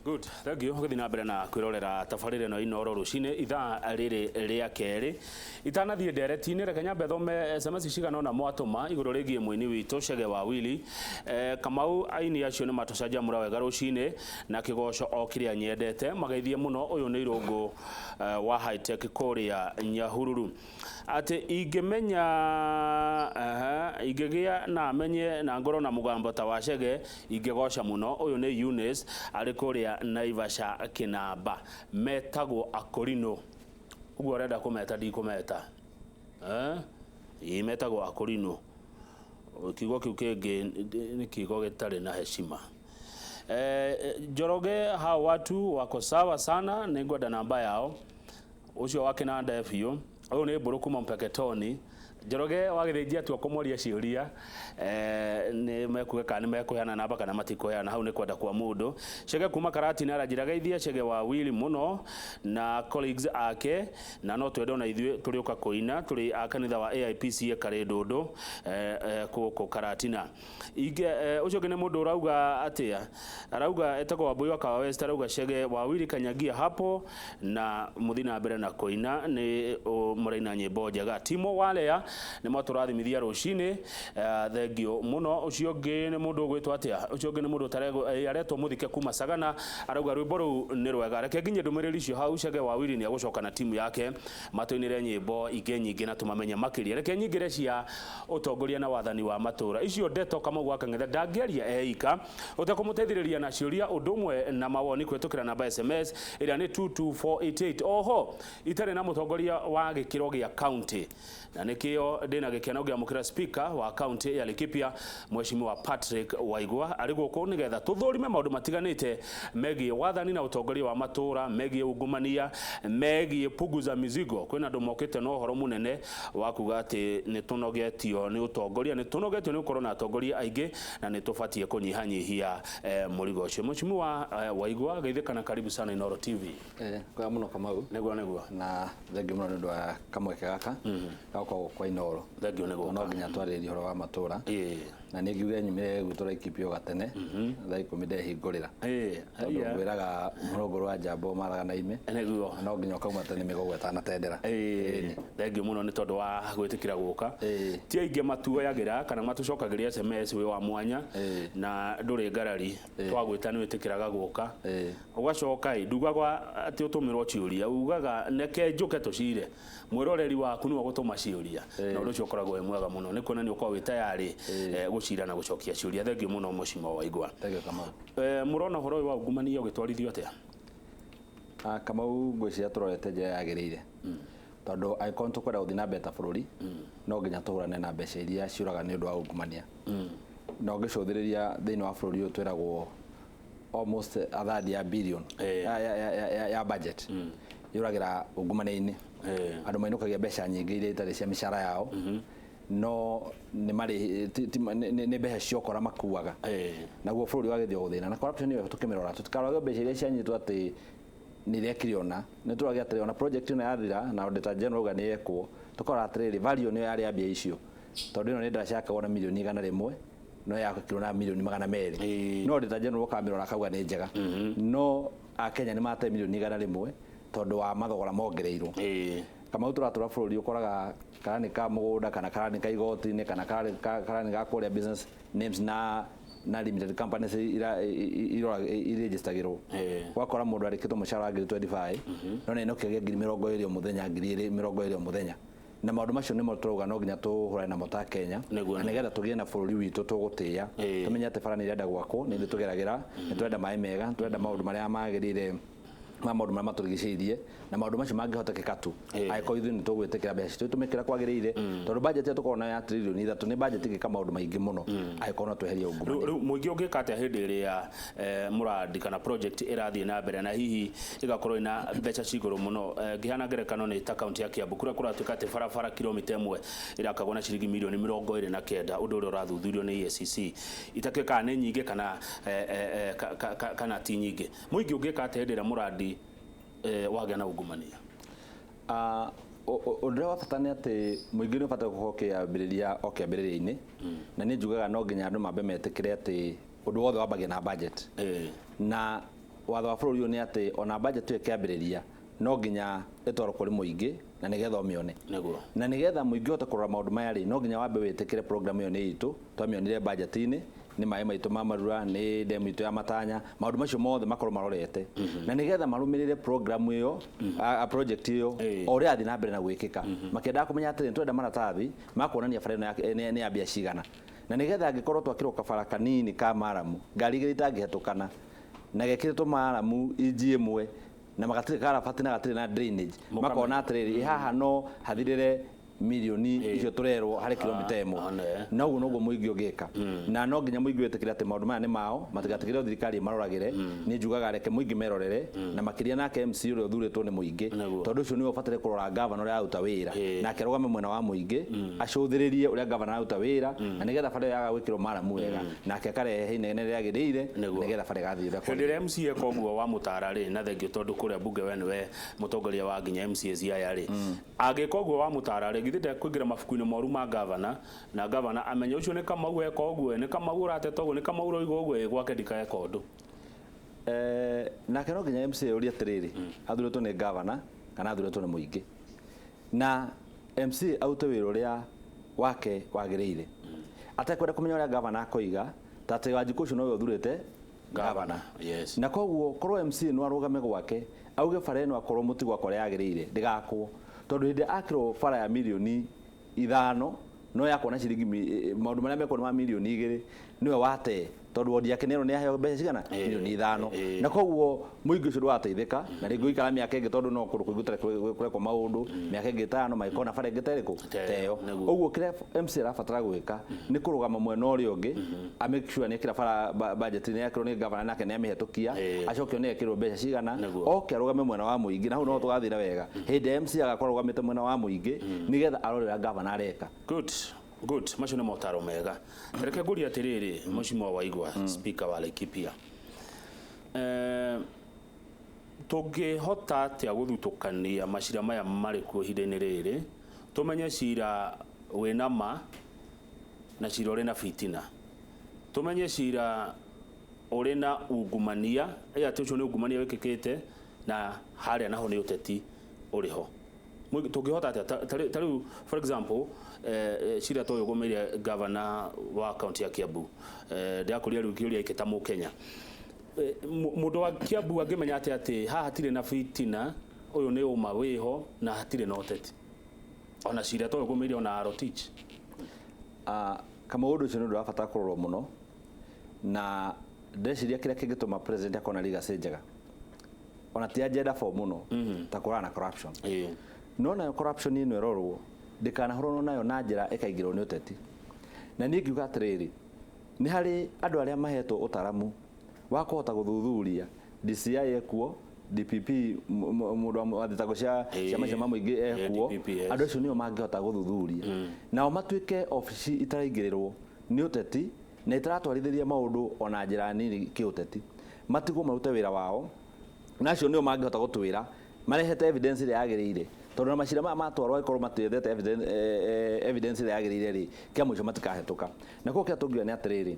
Good, thank you. Gũthiĩ na mbere na kwĩrorera tabarĩra ĩno Inooro rũcinĩ ithaa rĩrĩ rĩa kerĩ. Itanathiĩ ndereti-inĩ, reke nyambe thome SMS cigana ũna mwatũma igũrũ rĩgiĩ mũini witũ Chege wa Willy. Kamau, aini acio nĩ matũcanjamũra wega rũcinĩ na kĩgoco o kĩrĩa nyendete. Mageithie mũno, ũyũ nĩ Irũngũ wa High Tech kũrĩa Nyahururu. Atĩ ingĩmenya, ingĩgĩa na menye na ngorwo na mũgambo ta wa Chege, ingĩgoca mũno. Ũyũ nĩ Eunice arĩ kũrĩa Naivasha Kĩnamba. Metagwo Akũrinũ. Ũguo ũrenda kũmeta ndikũmeta. Ĩĩ metagwo Akũrinũ. Kiugo kĩu kĩngĩ nĩ kiugo gĩtarĩ na heshima. Njoroge, hao watu wako sawa sana, nĩngwenda namba yao. Ũcio wa kĩnanda e biũ. Ũyũ nĩ Mbũrũ kuma Mpeketoni. Njoroge wagĩthĩnjia atua kũmoria ciũria, nĩ mekuga kana nĩ mekũheana namba kana matikũheana, hau nĩ kwenda kwa mũndũ. Chege kuma Karatina aranjĩra geithia Chege wa Willy mũno na colleagues ake, na no twende ona ithuĩ tũrĩũka kũina tũrĩ a kanitha wa AIPCA Karĩndũndũ gũkũ Karatina. Ingĩ, ũcio ũngĩ nĩ mũndũ ũrauga atĩa? Arauga etagwo Wambui wa Kawa West, arauga Chege wa Willy kanyagia hapo na mũthiĩ na mbere na kũina, nĩ mũraina nyĩmbo njega. Timo Walea nĩ mwatũrathimithia rũcinĩ, thengio mũno. Ũcio ũngĩ nĩ mũndũ ũgwĩtwo atĩa? Ũcio ũngĩ nĩ mũndũ aretwo Mũthike kuma Sagana, arauga rwĩmbo rũu nĩ rwega. Reke nginyie ndũmĩrĩri icio hau. Chege wa Willy nĩ egũcoka na timu yake matũinĩre nyĩmbo ingĩ nyingĩ na tũmamenye makĩria. Reke nyingĩre cia ũtongoria na wathani wa matũra. Icio ndeto Kamau wa Kang'ethe ndangĩaria eika ũtekũmũteithĩrĩria na ciũria ũndũ ũmwe na mawoni kũhĩtũkĩra namba SMS ĩrĩa nĩ 22488. Oho itarĩ na mũtongoria wa gĩkĩro gĩa county, na nĩkĩo ndĩna gĩkeno ngĩamũkĩra speaker wa county ya Laikipia Mheshimiwa Patrick Waigwa arĩ gũkũ nĩgetha tũthũrime maũndũ matiganĩte megiĩ wathani na ũtongoria wa matũra, megiĩ ungumania, megiĩ punguza mizigo. Kwĩna andũ mokĩte na ũhoro mũnene wa kuga atĩ nĩ tũnogetio nĩ ũtongoria, nĩ tũnogetio nĩ gũkorwo na atongoria aingĩ na nĩ tũbatiĩ kũnyihanyihia mũrigo ũcio. Mheshimiwa Waigwa, geithĩka na karibu sana Inooro TV. Kwega mũno Kamau. Nĩguo nĩguo. Na thengiũ mũno nĩ ũndũ wa kamweke gaka ga gũkorwo kwa Inooro. Thengiũ nĩ gũka. No nginya twarĩrĩrie ũhoro wa matũra. Na niĩ ngiuge nyumire gwitũ Laikipia o gatene thaa 10 ndehingũrĩra. Tondũ ngwĩraga mũrũngũrũ wa njamba ũmathaga na ime. Nĩguo. Na no nginya ũkauma tene mĩgogo ĩtanatendera. Thengiũ mũno nĩ tondũ wa gwĩtĩkĩra gũka. Ti aingĩ matuoyagĩra kana matũcokagĩria SMS wĩ wa mwanya na ndũrĩ ngarari. Twagwĩta nĩ wĩtĩkĩraga gũka. Ũgacoka ĩ, ndugaga atĩ ũtũmĩrwo ciũria, ugaga neke njũke tũcire. Mwĩroreri waku nĩwe ũgũtũma ciũria. Na ũndũ ũcio ũkoragwo wĩ mwega mũno. Nĩ kuonania ũkoragwo wĩ tayarĩ gũcira na gũcokia ciũria. Thengiũ mũno Mheshimiwa Waigwa. Thengiũ Kamau. Mũrona ũhoro ũyũ wa ungumania ũgĩtwarithio atĩa? Kamau, ngwĩciria tũrorete njĩra yagĩrĩire. Tondũ angĩkorwo nĩ tũkwenda gũthiĩ na mbere ta bũrũri, no nginya tũhũrane na mbeca iria ciũraga nĩ ũndũ wa ungumania. Na ũngĩcũthĩrĩria thĩinĩ wa bũrũri ũyũ twĩragwo almost a third ya billion ya budget yũragĩra ungumania-inĩ. Andũ mainũkagia mbeca nyingĩ iria itarĩ cia mĩcara yao, no nĩ marĩ nĩ mbeca cia ũkora makuaga. Naguo bũrũri wagĩthiĩ o gũthĩna. Na corruption ĩyo tũkĩmĩrora, tũtikarorage mbeca iria cianyitwo atĩ nĩ irekire ũna. Nĩ tũrorage atĩrĩ, ona project ĩno yathira na Auditor General auga nĩ yekwo, tũkarora atĩrĩrĩ, value nĩyo yarĩ ya mbia icio. Tondũ ĩno nĩ ndaraca yakagwo na mirioni 100, no yakirwo na mirioni 200. No Auditor General ũkamĩrora akauga nĩ njega. No Akenya nĩ mate mirioni 100 tondũ wa mathogora mongereirwo. Kamau, tũratũra bũrũri ũkoraga karani ka mũgũnda kana karani ka igoti-inĩ kana karani ga kũrĩa business names na limited companies irejistagĩrwo. Ũgakora mũndũ arĩkĩtwo mũcara wa ngiri 25 no nĩ ainũkagia ngiri 20 o mũthenya, ngiri 20 o mũthenya. Na maũndũ macio nĩmo tũrauga no nginya tũhũrane namo ta Kenya, na nĩgetha tũgĩe na bũrũri witũ tũgũtĩĩa, tũmenye atĩ bara nĩ irenda gwakwo, nĩ ithuĩ tũgeragĩra, nĩ tũrenda maĩ mega, nĩ tũrenda maũndũ marĩa magĩrĩire ma maũndũ marĩa matũrigicĩirie, na maũndũ macio mangĩhotekeka tu angĩkorwo ithuĩ nĩ tũgwĩtĩkĩra mbeca citũ itũmĩke ũrĩa kwagĩrĩire, tondũ budget ĩrĩa tũkoragwo nayo ya tririoni 3 nĩ budget ĩngĩka maũndũ maingĩ mũno angĩkorwo no tweherie ungumania. Rĩu mũingĩ ũngĩka atĩa hĩndĩ ĩrĩa mũrandi kana project ĩrathiĩ na mbere na hihi ĩgakorwo ĩna mbeca ci igũrũ mũno? Ngĩheana ngerekano nĩ ta kaunti ya Kiambu kũrĩa kũratuĩka atĩ barabara kilomita 1 ĩrakagwo na ciringi mirioni 29, ũndũ ũrĩa ũrathuthurio nĩ EACC itakĩũĩ kana nĩ nyingĩ kana ti nyingĩ. Mũingĩ ũngĩka atĩa hĩndĩ ĩrĩa mũrandi wagĩa na ungumania? Ũndũ ũrĩa wa bata nĩ atĩ mũingĩ nĩ ũbataire gũkorwo ũkĩambĩrĩria o kĩambĩrĩria-inĩ, na niĩ njugaga no nginya andũ mambe metĩkĩre atĩ ũndũ wothe wambagia na budget. Na Watho wa bũrũri ũyũ nĩ atĩ ona budget ĩyo ĩkĩambĩrĩria no nginya ĩtwarwo kũrĩ mũingĩ na nĩgetha ũmĩone. Nĩguo. Na nĩgetha mũingĩ ũhote kũrora maũndũ maya rĩ, no nginya wambe wĩtĩkĩre program ĩyo nĩ itũ, twamĩonire budget-inĩ, nĩ maĩ maitũ ma Marura, nĩ demu itũ ya Matanya, maũndũ macio mothe makorwo marorete. Na nĩgetha marũmĩrĩre program ĩyo, a project ĩyo, o ũrĩa yathiĩ na mbere na gwĩkĩka. Makĩendaga kũmenya atĩrĩ, nĩtũrenda maratathi ma kuonania bara ĩno nĩ ya mbia cigana. Na nĩgetha angĩkorwo twakĩrwo kabara kanini ka maramu, ngari igĩrĩ itangĩhetũkana, na gekĩrĩtwo maramu inji ĩmwe, na magatirĩ karabati na gatirĩ na drainage, makona atĩrĩrĩ, haha no hathirĩre milioni icio tũrerwo harĩ kilomita ĩmwe. Na ũguo noguo mũingĩ ũngĩka. Na no nginya mũingĩ wĩtĩkĩre atĩ maũndũ maya nĩ mao, matigatigĩre thirikari ĩmaroragĩre. Niĩ njugaga reke mũingĩ merorere, na makĩria nake MC ũrĩa ũthurĩtwo nĩ mũingĩ, tondũ ũcio nĩwe ũbataire kũrora gavana ũrĩa araruta wĩra, nake arũgame mwena wa mũingĩ, acũthĩrĩrie ũrĩa gavana araruta wĩra, na nĩgetha bara ĩyo yaga gwĩkĩrwo maramu wega, nake akarehe inegene rĩrĩa rĩagĩrĩire, nĩgetha bara ĩgathiĩ ũrĩa kwagĩrĩire. Hĩndĩ ĩrĩa MC eka ũguo wa mũtara rĩ, na thengio tondũ kũrĩa mbunge we nĩwe mũtongoria wa nginya MCAs aya rĩ, angĩka ũguo wa mũtara rĩ, githĩ ndekũingĩra mabuku-inĩ moru ma gavana, na gavana amenye ũcio nĩ Kamau eka ũguo, nĩ Kamau ũrateta ũguo, nĩ Kamau ũroiga ũguo, ĩ gwake ndikaeka ũndũ. Nake no nginya MCA ũrie atĩrĩrĩ, athurĩtwo nĩ gavana kana athurĩtwo nĩ mũingĩ, na MCA arute wĩra ũrĩa wake wagĩrĩire, atekwenda kũmenya ũrĩa gavana akoiga, ta atĩ Wanjikũ ũcio nowe ũthurĩte gavana. Na koguo korwo MCA no arũgame gwake auge bara ĩno akorwo mũtigwakwo ũrĩa yagĩrĩire ndĩgakwo, tondũ hĩndĩ akĩrwo bara ya milioni 5 no yakwo na ciringi maũndũ marĩa mekwo nĩ ma milioni 2 nĩwe wate, tondũ wodi yake nĩerwo nĩ aheo mbeca cigana? Milioni 5. Na koguo mũingĩ ũcio ndũrateithĩka, na rĩngĩ ũikara mĩaka ĩngĩ tondũ no kũndũ kũingĩ gũtarĩ kũrekwo maũndũ, mĩaka ĩngĩ 5 magĩkorwo na bara ĩngĩ ta ĩrĩkũ? Ta ĩyo. Ũguo kĩrĩa MC arabatara gwĩka nĩ kũrũgama mwena ũrĩa ũngĩ, a make sure nĩ ekĩra bara budget nĩ ekĩrwo nĩ gavana nake nĩ amĩhetũkia, acoke nĩ ekĩrwo mbeca cigana, oke arũgame mwena wa mũingĩ, na hau no tũgathiĩ wega. Hĩndĩ ya MC agakorwo arũgamĩte mwena wa mũingĩ nĩgetha arore ũrĩa gavana areka. Good. Good, macio nĩ motaro mega. Reke ngũrie atĩrĩrĩ, Mheshimiwa Waigwa, Speaker wa Laikipia. Tũngĩhota atĩa gũthutũkania macira maya marĩ kuo ihinda-inĩ rĩrĩ, tũmenye cira wĩna ma na cira ũrĩ na fitina, tũmenye cira ũrĩ na ungumania, ĩ atĩ ũcio nĩ ungumania wĩkĩkĩte na harĩa naho nĩ ũteti ũrĩ ho. Tũngĩhota atĩa? Ta rĩu for example, cira ta ũyũ ũgũmĩire governor wa kaunti ya Kiambu, ndĩrakũria rĩu kĩũria gĩkĩ ta mũkenya, mũndũ wa Kiambu angĩmenya atĩa atĩ haha hatirĩ na fitina, ũyũ nĩ ũma wĩho na hatirĩ na ũteti, ona cira ta ũyũ ũgũmĩire ona Rotich? Kamau, ũndũ ũcio nĩ ũndũ wa bata kũrorwo mũno, na ndĩreciria kĩrĩa kĩngĩtũma president akorwo na legacy njega ona ti agenda for mũno ta kũrana na corruption. No nayo corruption ĩno ĩrorwo ndĩkanahũranwo nayo na njĩra ĩkaingĩrwo nĩ ũteti. Na niĩ ngiuga atĩrĩrĩ, nĩ harĩ andũ arĩa mahetwo ũtaramu wa kũhota gũthuthuria, DCI ekuo, DPP, mũndũ wa thitango cia ciama cia mũingĩ ekuo, andũ acio nĩo mangĩhota gũthuthuria, nao matuĩke obici itaraingĩrĩrwo nĩ ũteti na itaratwarithĩria maũndũ ona njĩra nini kĩũteti, matigwo marute wĩra wao, na acio nĩo mangĩhota gũtwĩra marehete evidence ĩrĩa yagĩrĩire, tondũ na macira maya matwarwo angĩkorwo matiethete evidence ĩrĩa yagĩrĩire rĩ, kĩa mũico matikahĩtũka. Na koguo kĩrĩa tũngiuga nĩ atĩrĩrĩ,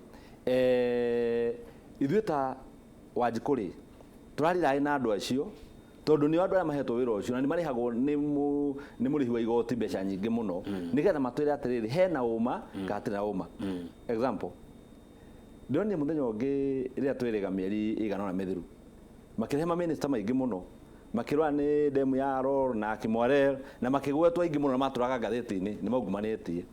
ithuĩ ta Wanjikũ rĩ, tũrariraĩ na andũ acio, tondũ nĩo andũ arĩa mahetwo wĩra ũcio na nĩ marĩhagwo nĩ mũrĩhi wa igoti mbeca nyingĩ mũno, nĩgetha matwĩre atĩrĩrĩ, hena ũma kana hatirĩ na ũma. Example, ndĩronire mũthenya ũngĩ rĩrĩa twĩrĩga mĩeri ĩigana ũna mĩthiru, makĩrehe mamĩnĩsta maingĩ mũno, makĩrora nĩ demu ya Aror na Kimwarer, na makĩgwetwo aingĩ mũno na matũraga ngathĩti-inĩ nĩ maungumanĩtie.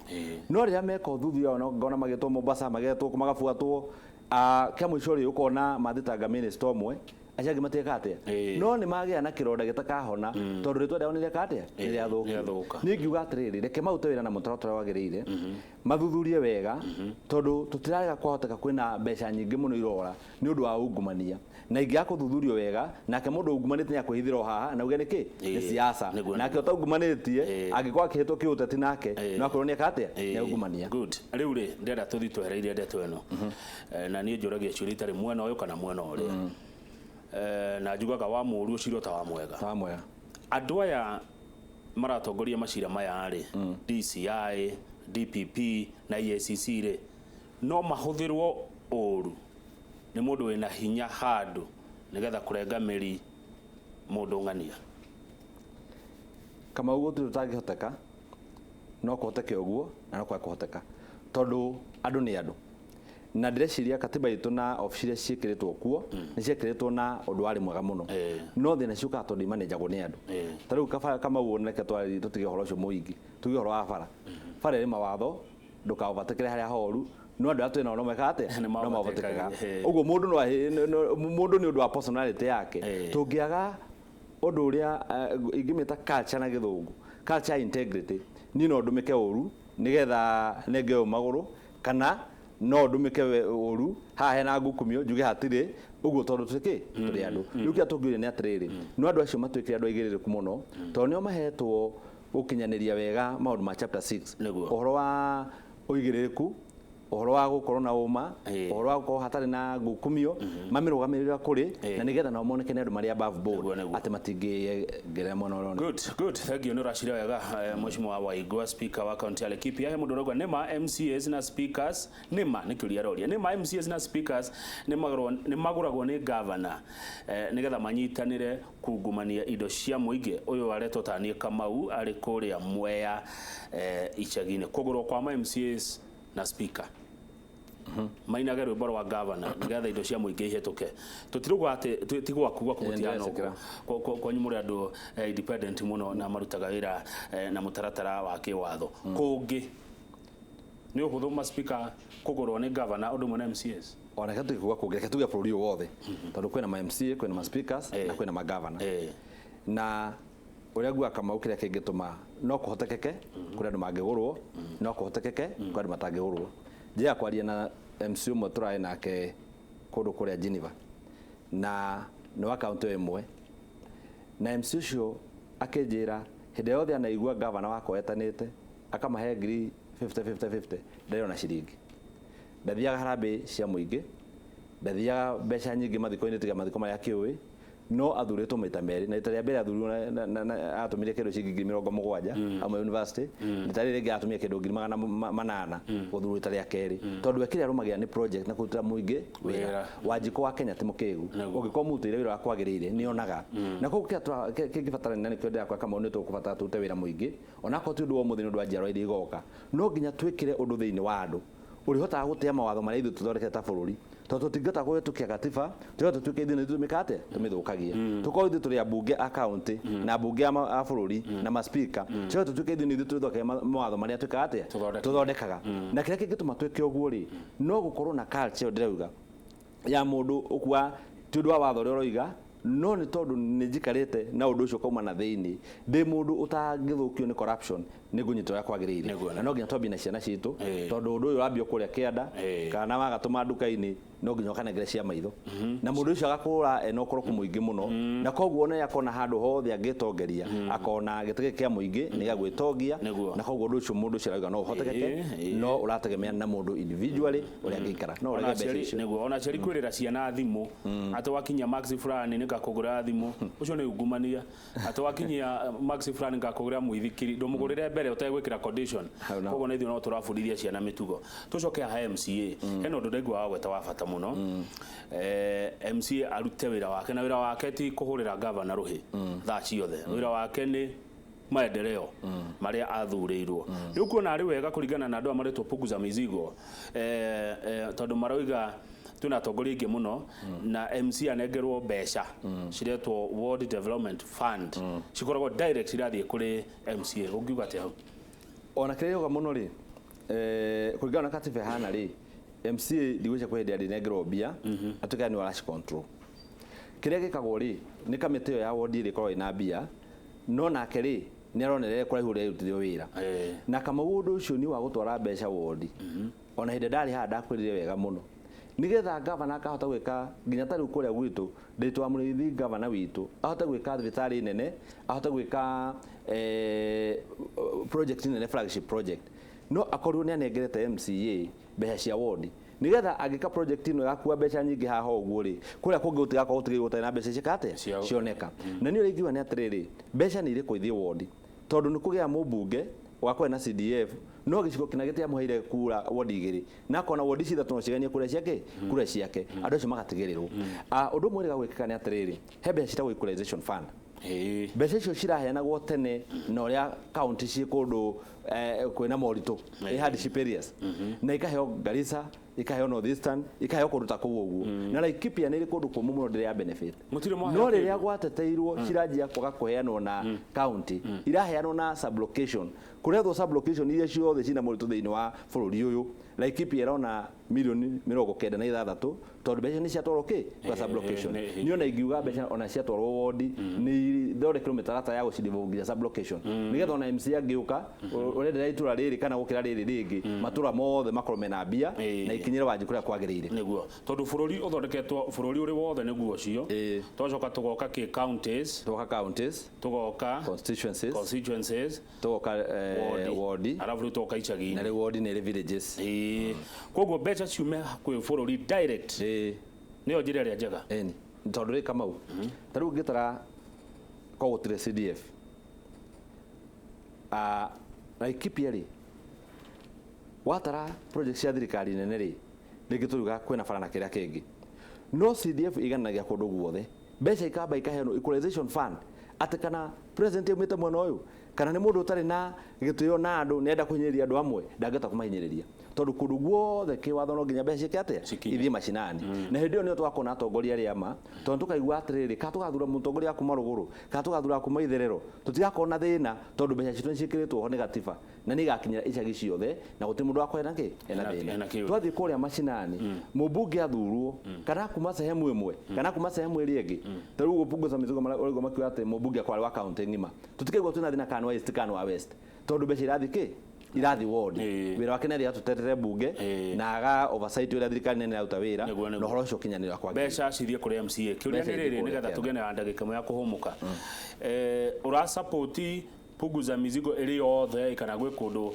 No rĩrĩa meka ũthuthuria wao, ngona magĩtwo Mombasa, magetwo magabuatwo, kĩa mũico rĩ, ũkona mathitanga mĩnĩsta ũmwe, acio angĩ matiĩka atĩa? No nĩ magĩa na kĩronda gĩtakahona, tondũ rĩtwa rĩao nĩ rĩeka atĩa? Nĩ rĩathũkio. Niĩ ngiuga atĩrĩrĩ, reke marute wĩra na mũtaratara wagĩrĩire, mathuthurie wega, tondũ tũtirarega kwahoteka kwĩna mbeca nyingĩ mũno irora nĩ ũndũ wa ungumania, na ingĩaga kũthuthurio wega, nake mũndũ ungumanĩtie nĩ akwĩhithĩra o haha na uge nĩ kĩ? Nĩ siasa. Nake ũtaungumanĩtie angĩkorwo akĩhĩtwo kĩũteti nake no akorwo nĩ eka atĩa? Nĩ aungumania. Good. Rĩu rĩ, ndĩrenda tũthiĩ twehereire ndeto ĩno, na niĩ njũragia ciũria itarĩ mwena ũyũ kana mwena ũrĩa, na njugaga wa mũũru ũcirwo ta wa mwega. Ta wa mwega. Andũ aya maratongoria macira maya rĩ, DCI, DPP na EACC rĩ, no mahũthĩrwo ũru nĩ mũndũ wĩna hinya handũ Nĩgetha kũrenga mĩri mũndũ ng'ania. Kamau, gũtirĩ ũtangĩhoteka. No kũhoteke ũguo na no kwaga kũhoteka, tondũ andũ nĩ andũ, na ndĩreciria katiba itũ na obici iria ciĩkĩrĩtwo kuo nĩ ciekĩrĩtwo na ũndũ warĩ mwega mũno. No thĩna ciũkaga tondũ imanenjagwo nĩ andũ. Ta rĩu Kamau, reke tũtige ũhoro ũcio mũingĩ, tuge ũhoro wa bara. Bara ĩrĩ mawatho, ndũkaũbatĩkĩre harĩa horu, no andũ arĩa twĩ nao no mekaga atĩa? Nĩ No maũbatĩkaga. maũbatĩkaga. Ũguo mũndũ no mũndũ nĩ ũndũ wa personality yake. Tũngĩaga ũndũ ũrĩa ingĩmĩta culture na Gĩthũngũ, culture ya integrity, niĩ no ndũmĩke ũru nĩgetha nenge ũyũ magũrũ, kana no ndũmĩke ũru haha hena ngukumio njuge hatirĩ ũguo, tondũ tũrĩ kĩ tũrĩ andũ. Rĩu kĩrĩa tũngĩũria nĩ atĩrĩrĩ, no andũ acio matuĩkire andũ aigĩrĩrĩku mũno, tondũ nĩo mahetwo gũkinyanĩria wega maũndũ ma chapter 6. Ũhoro wa ũigĩrĩrĩku, ũhoro wa gũkorwo na ũma, ũhoro wa gũkorwo hatarĩ na ngukumio, mamĩrũgamĩrĩra kũrĩ na nĩgetha nao moneke nĩ andũ marĩ above board, Nĩguo. atĩ matingĩgerera mwena ũrĩa. Good, good. Thank you. Nĩ ũracira wega, Mheshimiwa Waigua, Speaker wa kaunti ya Laikipia. He mũndũ ũrauga nĩma MCAs na speakers, nĩma nĩ kĩũria aroria, nĩma MCAs na speakers nĩ magũragwo nĩ governor nĩgetha manyitanĩre kungumania indo cia mũingĩ? Ũyũ aretwo taniĩ Kamau, arĩ kũrĩa Mwea icagi-inĩ. Kũgũrwo kwa ma MCAs na speaker mainage rwĩmbo rwa governor nĩgetha indo cia mũingĩ ihĩtũke. Tũtirauga atĩ ti gwaku gũtihana ũguo. Ndĩretĩkĩra. Kwanyu mũrĩ andũ independent mũno na marutaga wĩra na mũtaratara wa kĩwatho. Kũngĩ nĩ ũhũthũ ma speaker kũgũrwo nĩ governor ũndũ ũmwe na MCAs? Ona reke tuge kuga kũngĩ, reke tuge bũrũri ũyũ wothe, tondũ kwĩna ma MCA, kwĩna ma speakers na kwĩna ma governor. Na ũrĩa nguaga, Kamau, kĩrĩa kĩngĩtũma no kũhotekeke kũrĩ andũ mangĩgũrwo, no kũhotekeke kũrĩ andũ matangĩgũrwo. Njĩaga kwaria na MC ũmwe tũrarĩ nake kũndũ kũrĩa Geneva, na nĩ wa kaũntĩ o ĩmwe, na MC ũcio akĩnjĩra hĩndĩ yothe anaigua gavana wakwa etanĩte akamahe ngiri 50 50 50, ndarĩ ona ciringi, ndathiaga harambĩ cia mũingĩ, ndathiaga mbeca nyingĩ mathiko-inĩ tiga mathiko marĩa akĩũĩ, no athurĩtwo maita merĩ, na rita rĩa mbere athurirwo na atũmire kĩndũ ciringi 70,000 amwe university. Rita rĩrĩ rĩngĩ atũmire kĩndũ ngiri 800 gũthurwo rita rĩa kerĩ, tondũ we kĩrĩa arũmagĩrĩra nĩ project na kũrutĩra mũingĩ wĩra. Wĩra. Wanjikũ wa Kenya ti mũkĩgu. Ũngĩkorwo mũrutĩire wĩra wa kwagĩrĩire nĩ onaga. Na koguo kĩrĩa kĩngĩbatarania, na nĩkĩo ndĩrakora, Kamau, nĩ tũkũbatara tũrute wĩra mũingĩ, onakorwo ti ũndũ wa ũmũthĩ, nĩ ũndũ wa njiarwa iria igoka. No nginya twĩkĩre ũndũ thĩinĩ wa andũ ũrĩhotaga gũtĩa mawatho marĩa ithuĩ tũthondekete ta bũrũri, tondũ tũtingĩhota kũhĩtũkia gatiba tũrĩa tũtuĩke ithuĩ nĩ tũmĩka atĩa, tũmĩthũkagia. Tũkorwo ithuĩ tũrĩ ambunge a kaũntĩ na ambunge a bũrũri na maspika, tũrĩa tũtuĩke ithuĩ nĩ ithuĩ tũthondekaga mawatho marĩa twĩkaga atĩa? Tũthondekaga. Tũthondekaga. Na kĩrĩa kĩngĩtũma twĩke ũguo rĩ, no gũkorwo na culture ĩyo ndĩrauga ya mũndũ ũkua ti ũndũ wa watho ũrĩa ũroiga, no nĩ tondũ nĩ njikarĩte na ũndũ ũcio ũkauma na thĩinĩ, ndĩ mũndũ ũtangĩthũkio nĩ corruption, nĩ ngũnyita ũrĩa kwagĩrĩire. Na no nginya twambie na ciana citũ, tondũ ũndũ ũyũ ũrambio kũrĩa kĩanda kana wagatũma nduka-inĩ, no nginya ũkanengere cia maitho, na mũndũ ũcio agakũra ena ũkoroku mũingĩ mũno, na koguo ona akona handũ hothe angĩtongeria, akona gĩtĩ gĩkĩ kĩa mũingĩ nĩ gĩa gwĩtongia. Na koguo ũndũ ũcio mũndũ ũcio arauga no ũhotekeke, no ũrategemea na mũndũ individually ũrĩa angĩikara no Ona ũrege mbeca aciari icio. Nĩguo, ona aciari kwĩrĩra ciana thimũ atĩ wakinyia max fulani nĩ ngakũgũrĩra thimũ, ũcio nĩ ungumania. Atĩ wakinyia max fulani ngakũgũrĩra mũithikiri, ndũmũgũrĩre mbere ũtegwĩkĩra condition. Hau Koguo na ithuĩ no tũrabundithia ciana mĩtugo. Tũcoke haha MCA, hena ũndũ ndaigua wagweta wa bata mũno. MCA arute wĩra wake, na wĩra wake ti kũhũrĩra gavana rũhĩ thaa ciothe. Wĩra wake nĩ maendeleo marĩa athurĩirwo. Rĩu kuona arĩ wega kũringana na andũ aya maretwo Punguza Mizigo, tondũ maroiga twĩna atongoria aingĩ mũno, na MC anengerwo mbeca ciretwo Ward Development Fund, cikoragwo direct irathiĩ kũrĩ MCA. Ũngiuga atĩa hau? Ona kĩrĩa yoga mũno rĩ, kũringana na katiba ĩhana rĩ, MCA ndigwĩcia kwĩ hĩndĩ arĩnengerwo mbia atuĩke nĩ araci control. Kĩrĩa gĩkagwo rĩ, nĩ kamĩtĩ ĩyo ya wodi ĩrĩa ĩkoragwo ĩna mbia, no nake rĩ, nĩ aronerere kũraihu ũrĩa ĩrutithio wĩra. Na Kamau, ũndũ ũcio nĩ wa gũtwara mbeca wodi, ona hĩndĩ ndarĩ haha ndakwĩrire wega mũno, nigetha gavana akahota gwĩka nginya ta rĩu kũrĩa gwitũ ndĩtwa Mũrĩithi, gavana witũ ahote gwĩka thibitarĩ nene, ahote gwĩka project nene, flagship project, no akorirwo nĩ anengerete MCA mbeca cia wodi, nigetha angĩka project ĩno yakua mbeca nyingĩ haha ũguo rĩ, kũrĩa kũngĩ gũtigakorwo gũtigĩrwo gũtarĩ na mbeca ciĩka atĩa? Cioneka. Na niĩ ũrĩa ingiuga nĩ atĩrĩrĩ, mbeca nĩ irĩkwo ithiĩ wodi, tondũ nĩ kũgĩa mũmbunge Ũgakorwo na CDF no gĩcigo kĩna gĩtiamũheire kura wodi igĩrĩ, na akona wodi ici ithatũ no ciganie kura ciake, kura ciake, andũ acio magatigĩrĩrwo. Ũndũ ũmwe wĩrĩga gwĩkĩka nĩ atĩrĩrĩ, he mbeca ciĩtagwo equalization fund. Mbeca icio ciraheanagwo tene na ũrĩa kaunti ciĩ kũndũ kwĩna moritũ, ĩ hardship areas, na ikaheo Garissa, ikaheo North Eastern, ikaheo kũndũ ta kũu ũguo, na Laikipia nĩ ĩrĩ kũndũ kũmũ mũno ndĩrĩ ya benefit. Mũtirĩ mwaheo No rĩrĩa kĩndũ. Gwateteirwo ciranjia kwaga kũheanwo na county, iraheanwo na sublocation kũrethwo sublocation iria ciothe cina moritũ thĩinĩ wa bũrũri ũyũ. Laikipia ĩrona mirioni 96 tondũ mbeca nĩ ciatwarwo kĩ kwa sublocation. Niĩ ona ingiuga mbeca ona ciatwarwo wodi nĩ ithondekerwo mĩtaratara ya gũcidevolve nginya sublocation, nĩgetha ona MC angĩũka ũrendera itũra rĩrĩ kana gũkĩra rĩrĩ rĩngĩ, matũra mothe makorwo mena mbia na ikinyĩre Wanjikũ kũrĩa kwagĩrĩire. Nĩguo, tondũ bũrũri ũthondeketwo, bũrũri ũrĩ wothe nĩguo ũcio. Twacoka tũgoka kĩ counties. Tũgoka counties. Tũgoka constituencies. Constituencies. Tũgoka wodi. Wodi. Arabu rĩu tũgoka icagi-inĩ. Na rĩu wodi nĩ ĩrĩ villages. Koguo mbeca ciume kwĩ bũrũri direct, nĩyo njĩra ĩrĩa njega. Ĩni, tondũ rĩ, Kamau, ta rĩu ũngĩtara ko gũtirĩ CDF, Laikipia rĩ, watara project cia thirikari nene rĩ, rĩngĩ tũriuga kwĩna bara na kĩrĩa kĩngĩ, no CDF igananagia kũndũ guothe. Mbeca ikamba ikaheanwo equalization fund, atĩ kana president aumĩte mwena ũyũ kana nĩ mũndũ ũtarĩ na gĩtĩo na andũ nĩenda kũhinyĩrĩria andũ amwe, ndangĩhota kũmahinyĩrĩria tondũ kũndũ guothe kĩwatho no nginya mbeca ciĩke atĩa? Cikinye. Ithiĩ macinani. Na hĩndĩ ĩyo nĩyo tũgakorwo na atongoria arĩa ma, tondũ tũkaigua atĩrĩrĩ, kana tũgathura mũtongoria wa kuma rũgũrũ kana tũgathura wa kuma itherero, tũtigakorwo na thĩna tondũ mbeca citũ nĩciĩkĩrĩtwo ho nĩ gatiba na nĩ igakinyĩra icagi ciothe na gũtirĩ mũndũ wakorwo ena kĩ ena thĩna. Ena kĩũria. Twathiĩ kũrĩa macinani, mũmbunge athurwo kana kuma sehemu ĩmwe kana kuma sehemu ĩrĩa ĩngĩ, ta rĩu gũpunguza mĩzigo ũraigua makiuga atĩ mũmbunge akorwo arĩ wa kaunti ng'ima, tũtikaigua twĩna thĩna kana nĩ wa east kana nĩ wa west, tondũ mbeca irathiĩ kĩ irathi ward. Wĩra wake nĩ athiĩ atũtetere bunge na aga oversight ũrĩa thirikari nene ĩraruta wĩra Nĩguo. na ũhoro ũcio ũkinyanĩra kwa Mbeca cithiĩ kũrĩ MCA. Kĩũria Mbeca nĩ ithiĩ rĩrĩ, kũrĩa nĩgetha kĩanda. tũgĩe na ndagĩka ĩmwe ya kũhũmũka, ũra-support punguza mizigo ĩrĩ yothe kana gwĩ kũndũ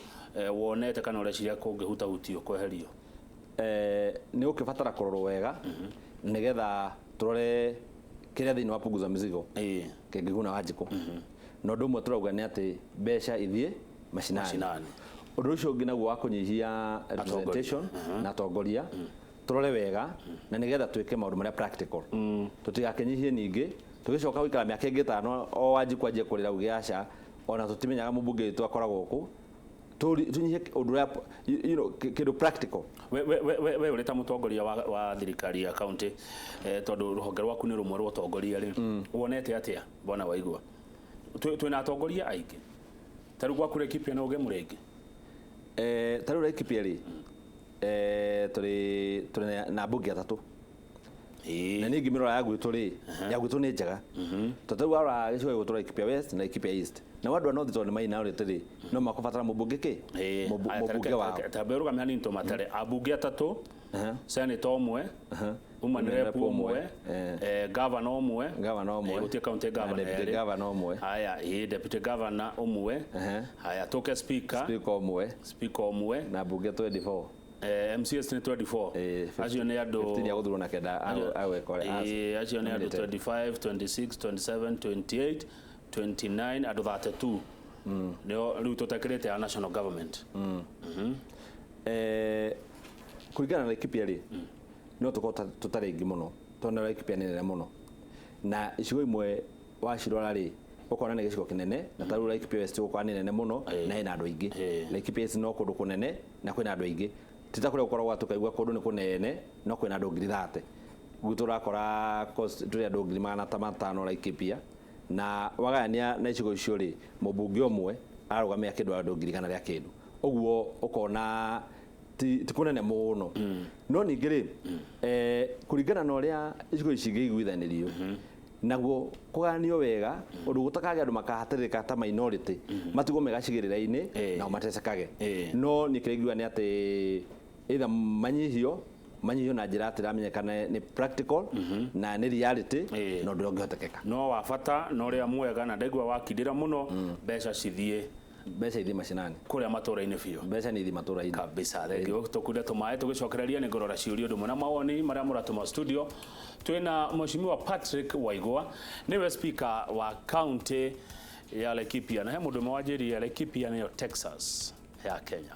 wonete kana ũreciria kũngĩhutahutio kweherio? Nĩ ũkĩbatara kũrorwo wega nĩgetha tũrore kĩrĩa thĩinĩ wa punguza mizigo kĩngĩguna Wanjikũ. Na ũndũ ũmwe tũrauga nĩ atĩ mbeca ithiĩ macinani. Macinani. Ũndũ ũcio ũngĩ naguo wa kũnyihia representation na atongoria, tũrore wega na nĩgetha twĩke maũndũ marĩa practical, tũtigakĩnyihie ningĩ tũgĩcoka gũikara mĩaka ĩngĩ 5 o Wanjikũ anjie kũrĩra uge aca, ona tũtimenyaga mũmbunge witũ akoragwo kũ. Tũnyihie ũndũ ũrĩa kĩndũ practical. We ũrĩ ta mũtongoria wa thirikari ya county, tondũ rũhonge rwaku nĩ rũmwe rwa ũtongoria rĩ, wonete atĩa bwana Waigua? Twĩna atongoria aingĩ, ta rĩu gwaku Laikipia no ũge mũrĩ aingĩ? Ta rĩu Laikipia rĩ, tũrĩ na mbunge atatũ. Na niĩ ngĩmĩrora ya gwitũ rĩ, ya gwitũ nĩ njega, tondũ rĩu warora gĩcigo gĩgwĩtwo Laikipia West na Laikipia East, na andũ a North tondũ nĩ minority rĩ, no makũbatara mũmbunge kĩ mũmbunge wao. Tambe ũrũgame hanini tũmatare: ambunge atatũ, senator ũmwe, woman Women rep rep ũmwe, ũmwe, governor ũmwe. Governor ũmwe. Gũtirĩ county Na governor deputy erĩ. governor ũmwe. Haya, deputy governor ũmwe. Haya, tũke speaker. Speaker ũmwe. Speaker ũmwe. Na mbunge 24. MCS nĩ 24. Acio nĩ andũ 15 ya gũthurwo na kenda agwĩkore. Acio nĩ andũ 25, 26, 27, 28, 29, andũ 32 nĩo rĩu tũtekĩrĩte ya national government. Kũringana na Laikipia rĩ, no tũkorwo tũtarĩ aingĩ mũno tondũ Laikipia nĩ nene mũno na icigo imwe wacirora rĩ, ũkona nĩ gĩcigo kĩnene, na ta rĩu Laikipia West ũgũkora nĩ nene mũno na ĩna andũ aingĩ. Laikipia East no kũndũ kũnene na kwĩna andũ aingĩ, ti ta kũrĩa gũkoragwo tũkaigua kũndũ nĩ kũnene no kwĩna andũ 30,000. Gwitũ ũrakora tũrĩ andũ 500,000 Laikipia, na wagayania na icigo icio rĩ, mũmbunge ũmwe ararũgamia kĩndũ andũ 100,000 rĩa kĩndũ ũguo, ũkona ti kũnene mũno. No ningĩ rĩ, kũringana na ũrĩa icigo ici ingĩiguithanĩrio naguo kũgayanio wega ũndũ gũtakagĩa andũ makahatĩrĩrĩka ta minority matigwo me gacigĩrĩra-inĩ nao matecekage. No niĩ kĩrĩa ingiuga nĩ atĩ either manyihio na njĩra atĩ ĩramenyekana nĩ practical na nĩ reality na ũndũ ũrĩa ũngĩhotekeka. No wa bata na ũrĩa mwega na ndaigua wakindĩra mũno, mbeca cithiĩ Mbeca ithiĩ macinani. Kũrĩa matũra-inĩ biũ. Mbeca nĩ ithiĩ matũra-inĩ. Kabisa, thengio. Tũkunde tũmaĩ, tũgĩcokereria nĩ ngũrora ciũria ũndũ ũmwe na mawoni marĩa mũratũma studio. Twĩna Mheshimiwa Patrick Waigwa, nĩwe speaker wa county. Ya Laikipia, na he mũndũ ũmwe wanjĩrire Laikipia nĩyo Texas ya Kenya.